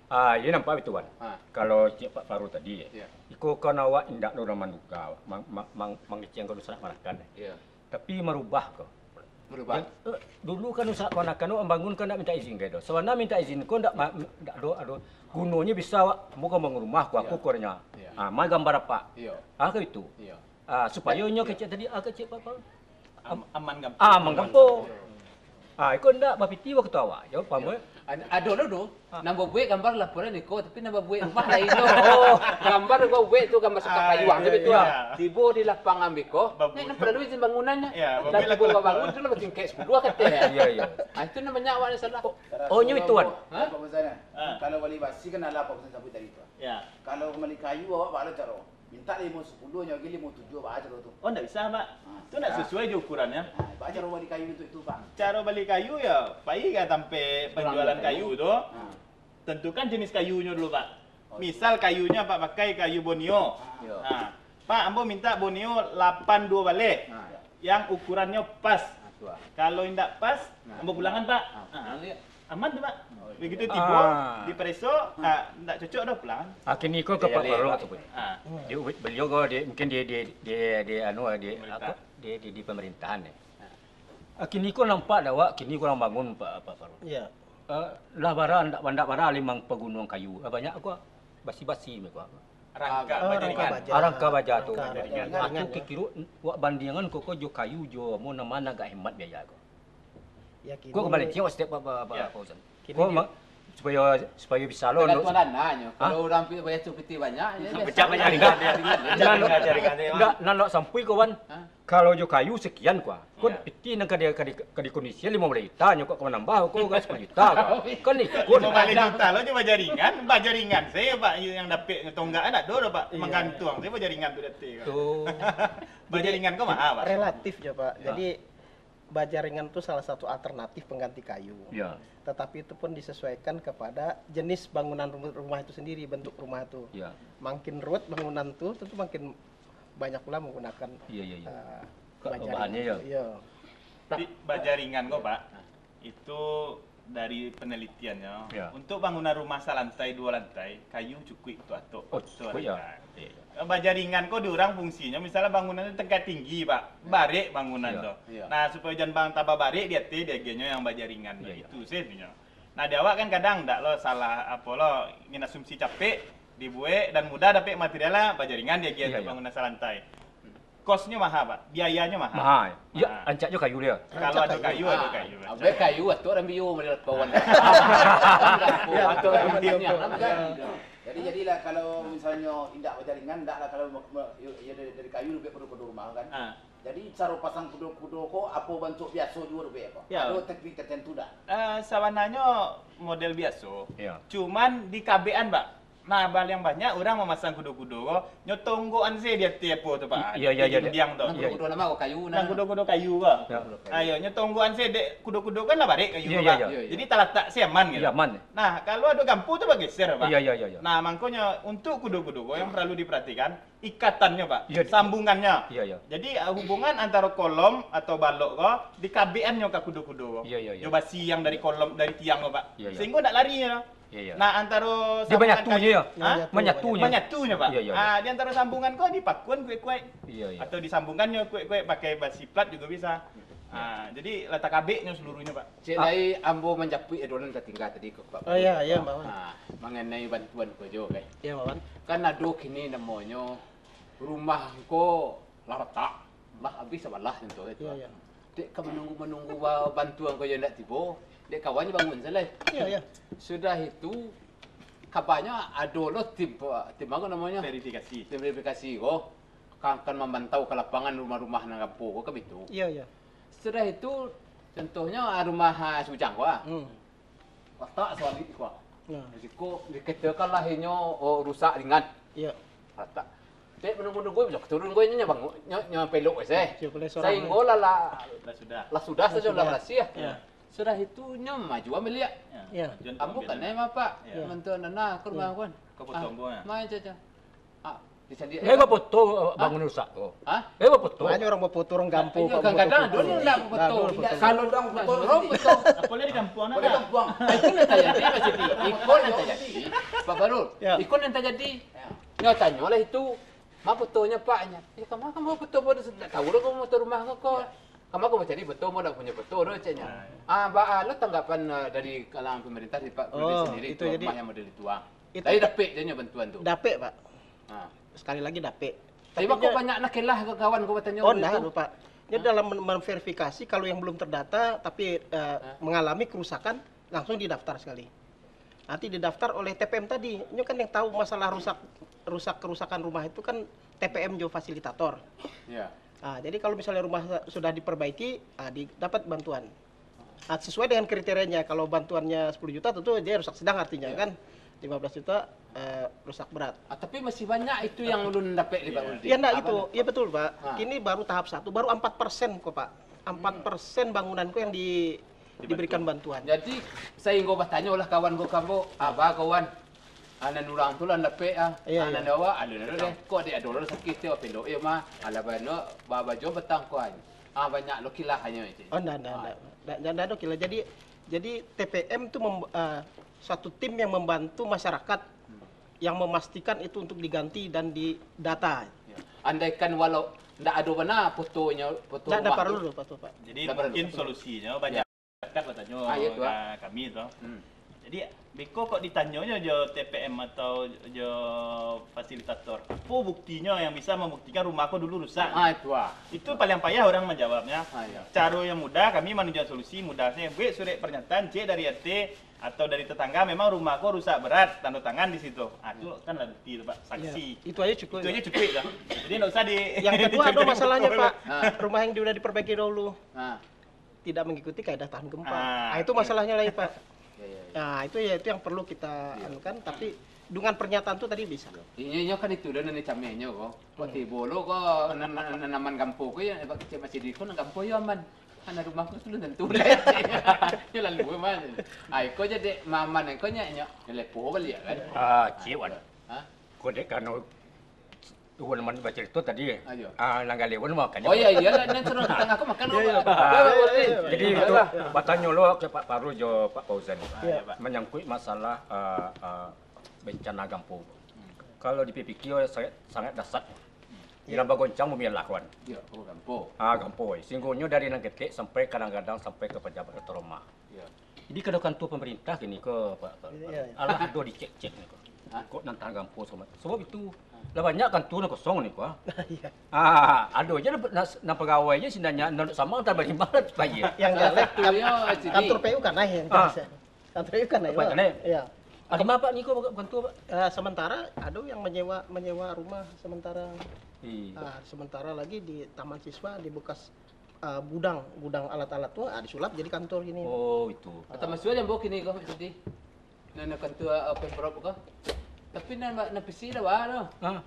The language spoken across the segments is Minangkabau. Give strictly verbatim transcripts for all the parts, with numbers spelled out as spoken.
Ah, iyo nampak itu, Wan. Ah. Kalau cek Pak Farul tadi, ya. Ya. Iko kan awak indak doh manduga, mang-, mang-, mang-, mangecengkan dusanak manakan. Ya. Tapi marubah ko. Marubah? Ya, eh, dulu kan dusanak manakan tu mambangun kan ndak minta izin ka doh. Sabana minta izin ko ndak ma-, ndak ado, ado gunonyo bisa awak, ambo ka mambangun rumah ko, aku Ya. ko nyo. Ya. Ah, ma gambar apak. Iyo. Ah, ka itu. Iyo. Ah, supayo inyo Ya. kecek tadi, ah, kecek Pak Farul. Am-, aman gampang. Ah, aman gampang. Ah, iko ndak bapiti waktu awak, yo, paham, eh? Ad-, ado lo tu. Ah. Nan babuek gambar laporan iko, tapi nan babuek rumah lain tu. Oh. Gambar babuek tu gambar sakap Ah, payuang tu iya, betul. iya. Tibo di lapangan beko, Babuek. ni nan paralu izin bangunannyo. Iya, Dan babuek tibo laku-laku. babangun tu lah batingkek sepuluh kata. Iya, iya. Ah, itu nan banyak awak ni salah. Oh, nyo itu, Wan. Ha? Pak Muzana, Ah. kalau wali basi kan alah Pak Muzana sabuik tadi tu. Ya. Kalau mali kayu awak baa caro? Mintak limo sapuluah nyo agi limo tujuah, baa caro tu? Oh, ndak bisa, Pak. Ah, Tu ndak ah. sasuai jo ukurannyo. Ah, baa caro bali kayu untuak itu, Pak? Caro bali kayu, yo, pai ka tampek Tukang panjualan kayu. kayu tu. Ah. Tentukan jenis kayunyo dulu, Pak. Oh, Misal kayunyo Apak pakai kayu Borneo. Ah. Yo. Ah. Pak, ambo mintak Borneo lapan duo baleh. Ah. Yang ukurannyo pas. Ah, tu, ah. Kalau indak pas, Nah. ambo pulangan, Pak. Ah, Ah. pulang liak. Aman tu, Pak. Oh, iya. Begitu tibo, Ah. dipareso, ah, ndak cocok doh, pulang. Ah, kini ko ka Pak Farul tu, Pak. Ah. Di, beliau ko di, mungkin di, di, di, di, anu, di, Pemerintah. apa, di, di, di pemerintahan ni. Ah. Ah, kini ko nampak dah, Wak, kini ko urang bangun, Pak, Pak Farul. Iya. Ah, lah bara, ndak, ndak bara limang pagunuang kayu. Ah, banyak ko basi-basi meko. Rangka Ah, baja rangka ringan. baja. Ah, rangka baja tu. Rangka baja Ah, tu ringan, ya. kiro wak bandiangan ko, ko jo kayu jo, mo nan ma nan agak hemat biaya ko. Ya, kini Ko kembali tengok setiap apa, apa, apa, Ya. apa urusan. Kini Ko dia ma-, supaya, supaya bisa lo, Tergantung no. dananyo. Hah? Kalau urang pi-, bayar tu piti banyak, ya, Pecah biasa. banyak ringan dia. Ringan dia. Nan, Ringan dia, ringan dia. ndak, nan nak sampui ko, Wan. Hah? Kalau jo kayu sekian ko. Ko Ya. piti nan ka di, ka di, ka di kondisi limo baleh juta nyo ko ka manambah ko ka sapuluh juta ko. Kan ikut. Limo baleh juta lo jo baja ringan, baja ringan sajo, Pak, yang dapek tonggak kan ado doh, Pak. Iya. Manggantuang sajo baja ringan tu dapek ko. Tu. Baja Jadi, ringan ko maha, Pak. relatif jo, Pak. Ya. Jadi, baja ringan tu salah satu alternatif pengganti kayu. Ya. Tetapi itu pun disesuaikan kepada jenis bangunan ru-, rumah itu sendiri, bentuk rumah tu. Ya. Makin ruwet bangunan tu, tentu makin banyak pula menggunakan, Iya, iya, iya. eh, Ka-, baja bahannya, ringan ya. tu. Iya. Tapi baja ringan ko, Pak, itu dari penelitiannyo, Ya. untuk bangunan rumah salantai, duo lantai, kayu cukuik tu atok, Oh, Pak. Itu cukuik, ya. ringan. Iya, iya. Baja ringan ko di urang fungsinyo, misalnyo bangunan tu tingkat tinggi, Pak, barek bangunan Iya. tu. Iya. Nah, supayo jan bang tambah barek di ateh, diagiahnyo yang baja ringan tu. Iya, iya. Itu sajo inyo. Nah, di awak kan kadang ndak lo, salah apo lo, ngin asumsi capek, dibuek dan mudah dapek material lah, baja ringan diagiah Iya, untuk iya. bangunan salantai. Kosnyo maha, Pak. Biayanyo maha. Maha. Yo, Maha. rancak jo kayu dia. Kalau Rancak ado kayu. kayu, ado Ah, kayu. Abih kayu, atok rambio model kawan. Atok rambio. Jadi, jadilah kalau misalnyo indak baja ringan, indaklah kalau me-, me-, yo, yo dari, dari kayu lebih kudo-kudo rumah kan. Ah. Jadi, caro pasang kudo-kudo ko apo bantuak biaso juo lebih ko? Ya. Ado teknik tertentu dak? Eh, sabananyo model biaso. Ya. Cuman di kabekan, Pak. Nah, baliang banyak urang mamasang kudo-kudo ko, nyo tonggokan se di ateh apo tu, Pak? I-, iya, iya, Di iya, iya. dindiang tu. Iya, iya. Kudo-kudo nama ko kayu Nang nah. kudo-kudo kayu ko. Ya. Kudo-kudo kayu. Ayo, nyo tonggokan se dek kudo-kudo kan lah barek kayu Iya, ko, iya, Pak. iya. Iya, iya. Jadi talatak se aman gitu. Iya, aman. Nah, kalau ado gampu tu bageser, Pak. Iya, iya, iya, iya. Nah, mangkonyo untuk kudo-kudo ko yang perlu diperhatikan, ikatannyo, Pak. Iya, di- Sambungannyo. Iya, iya. Jadi, ah, hubungan antaro kolom atau balok ko dikabekannyo ka kudo-kudo ko. Iya, iya, iya. Jo basi yang dari kolom, dari tiang ko, Pak. Iya, iya. Sehinggo ndak lari nyo. Iya, iya. Nah, antaro Dia sambungan manyatunyo kayu ya? Hah? Manyatunyo. Manyatunyo, Pak. Iya, iya, iya. Ah, di antaro sambungan ko dipakuan kuek-kuek. Iya, iya. Atau disambungannyo kuek-kuek pakai basi plat jugo bisa. Iya. Ah, jadi lah takabeknyo seluruhnyo, Pak. Cek Ah. lai ambo manjapuik adonan tatingga tadi ko, Pak. Oh, iya, iya, Pak Wan. Ah, mangenai bantuan ko jo, kan. Iya, Pak Wan. Kan ado kini namonyo rumah ko lah ratak, lah abih sabalah contoh itu. Iya, iya. Dek ka manunggu-manunggu ba-, bantuan ko yo ndak tibo, dek kawan nyo bangun se lai. Iya, iya. Sudah itu, kabanyo ado lo tim, tim apo namonyo? Verifikasi. Tim verifikasi ko, ka, akan mamantau ka lapangan rumah-rumah nan ampo ko, kan bitu. Iya, iya. Sudah itu, contohnyo, ah, rumah, ah, si Ujang ko, ah. Hmm. Ratak sawalik ko. Nah. Jadi ko, dikatakan lah inyo, oh, rusak ringan. Iya. Ratak. Dek manunggu-nunggu, bisa turun ko inyo, nyo bangun, nyo, nyo pelok se. Siap, boleh seorang Sahinggo lah, lah, Lah sudah. lah sudah Lah sajo, lah sudah. berasiah. Iya. Sudah itu, nyo maju ambiak. Iya. Iya. Tujuan tu Ambo ambil kan, dulu. eh, Bapak. Iya. Bantuan dana ke rumah Iya. ko kan. Kau potong Ah, ko, ya? Main saja. Ah, bisa dia. Eh, kau potong, eh, bangun rusak ko. Hah? Eh, kau potong. Banyak urang bapoto, urang gampung, Iya, Pak, kadang-kadang bapoto. dulu lah bapoto. Nah, dulu bapoto. Kalau urang bapoto, urang bapoto. Apa lagi di kampuang Apa nak? di kampuang? Ah, itu nak tanya dia, Pak Siti. Ikut nak tanya dia. Pak Barul, ya. Iko nan tajadi. Nyo tanyolah itu, "Ma fotonyo, Pak?" nyo. "Ya, kama, kama foto, Pak? Ndak tahu doh kama foto rumah ko, ko. Kama kama cari foto, Pak, ndak punyo foto doh," ceknyo. Ah, ba, ah, lo tanggapan, eh, dari kalangan pemerintah, dari Pak Kudus sendiri, itu rumah yang model itu, ah. Itu tadi dapek je nyo bantuan tu? Dapek, Pak. Ah. Sekali lagi dapek. Tapi kok banyak nak kelah ke kawan ko batanyo? Oh, ndak, Pak. Nyo dalam men-, memverifikasi, kalau yang belum terdata, tapi, eh, mengalami kerusakan, langsung didaftar sekali. Nanti didaftar oleh T P M tadi. Nyo kan yang tahu masalah rusak, rusak, kerusakan rumah itu kan T P M jo fasilitator. Ya. Ah, jadi kalau misalnya rumah sudah diperbaiki, ah, di-, dapat bantuan. Ah, sesuai dengan kriterianya. Kalau bantuannya sepuluh juta, tentu dia rusak sedang artinya, ya, kan. Lima belas juta, eh, rusak berat. Ah, tapi masih banyak itu yang ulun dapek di Pak Uldi. Ya, ndak gitu. Ya, betul, Pak. Ah. Kini baru tahap satu, baru empat persen kok, Pak. Empat persen bangunan ko yang di-, diberikan bantuan. Jadi, sahinggo batanyolah kawan ko ka ambo, "Apa, kawan? Anan urang tu lah dapek, ah. Iya, anan iya. Awak, alun ado deh. Kok dek ado lo sakik tu, pendok yo mah. Alah, bano, ba-, bajo batang ko, ah. Ah, banyak lo kilah hanyo itu." Oh, ndak, ndak, ndak. Ndak, ndak, ndak ado kilah. Jadi, jadi T P M tu mem-, eh, suatu tim yang membantu masyarakat yang memastikan itu untuk diganti dan didata. Ya. Andaikan walau ndak ado bana fotonyo, foto rumah tu. Ndak, ndak paralu foto, Pak. Jadi, mungkin solusinyo banyak masyarakat batanyo ka kami tu. Hmm. Jadi, beko kok ditanyo nyo jo T P M atau jo fasilitator, apo buktinyo yang bisa mambuktikan rumah ko dulu rusak? Ah, itu ah. Itu paling payah orang manjawabnyo. Ah, iya. Caro yang mudah, kami manunjuakan solusi mudahnyo, buek surek pernyataan, cek dari R T, atau dari tetangga, memang rumah ko rusak berat, tando tangan di situ. Ah, tu kan lah bukti tu, Pak, saksi. Iya, itu aja cukup. Itu aja cukup lah. Jadi ndak usah di- Yang kedua, ada masalahnya, Pak. Ah. Rumah yang udah diperbaiki dahulu. Ah. Tidak mengikuti kaedah tahan gempa. Ah, itu masalahnya lagi, Pak. Iya, iya, iya. Nah, itu ya, itu yang perlu kita anukan, tapi dengan pernyataan tu tadi bisa. Inyo, inyo kan itu dah nan camehnyo ko. Kok tibo lo ko nan-, nan-, nanaman gampo ko ya, Pak, kecek masih di ko nan gampo yo aman. Anak rumah ko tu tantu lah. Yo lalu mah. Ai ko jadi maman ko nya, nya lepo baliak kan. Ah, ciwan. Ha? Ko dek kano Tuan man bacarito tadi, ah, nan galewan makan. Oh, iya, iyalah, nan suruh tangah ko makan. Iya, iya. Ah, jadi itu, batanyo lo ka Pak Fahrul jo Pak Fauzan. Iya, Pak. Manyangkuik masalah, ah, ah, bencana gampo. Kalau dipikia, sangat, sangat dahsyat. Iya. Ilang bagoncang bumi Allah, kawan. Iya, oh, gampo. Ah, gampo. Singgonyo dari nan ketek sampai kadang-kadang sampai ka pejabat terhormat. Iya. Jadi, kalau kantua pamarintah kini ko, Pak, Pak, iya, iya. Alah, ado dicek-cek ni ko. Hah? Kok nan tahan gampo sama. Sebab itu, lah banyak kantua nan kosong ni ko, ah. Iya. Ah, ado je nan, nan pegawai je sinan nyo, nan duduk samang, tambah lima lah bayar. Yang galak, kan, kantor P U kan naik, yang galak. Kantor P U kan naik, Pak. Iya. Ado ma, Pak, ni ko kantua, Pak? Eh, sementara ado yang menyewa, menyewa rumah sementara. Iya. Ah, sementara lagi di Taman Siswa, di bekas ah, gudang, gudang alat-alat tu, ah, disulap jadi kantor kini. Oh, itu. Atau masuk aja mbok kini ko, jadi. Nah, nah, kantor, ah, Pemprov ko. Tapi nan, nan P C dah bah tu. Ah.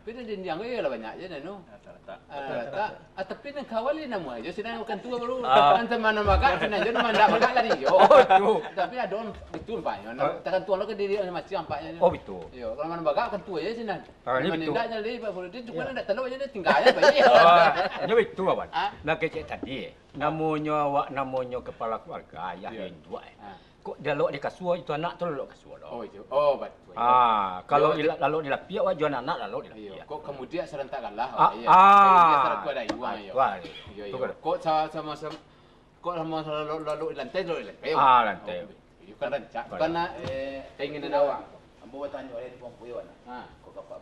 Tapi nan jenjang ko iyalah banyak je, nanu. Rata-rata. Ah, rata. Ah, tapi nan kawal ni namo aja, sinan kantor baru. Ah. Nan teman nan bagak, sinan je, nan ndak bagak lari, yo. Oh, tu. Tapi ado itu nampaknyo. Nah, tergantung lo ke diri masing-masing nampaknyo. Oh, betul. Yo, kalau nan bagak kantor aja sinan. Ah, ni betul. Indak jadi, Pak Burhanuddin, cuma ndak tahu aja, dia tinggal aja, Pak. Ah, nyo betul, Wan. Ah? Nah, kecek tadi, namonyo awak, namonyo kepala keluarga, ayah, induak, eh. Ah. Kok dia lalok di kasua, itu anak tu lalok kasua lo. Oh, itu. Oh, betul. Ah, kalau lalok di lapiak, awak jo anak-anak lalok di lapiak. Kok kemudian serentak kalah, ah, iya. Ah, serentak ada iwang, iya. Betul. Iya, iya. Kok sa-, sama-sama Kok lah mau lalok, lalok di lantai, lalok di lantai. Ah, lantai. Oh, iyo kan rancak. Bukan, eh, keinginan awak. Ambo batanyo, eh, di Pongkuyo, nah. Ha. Kok bapak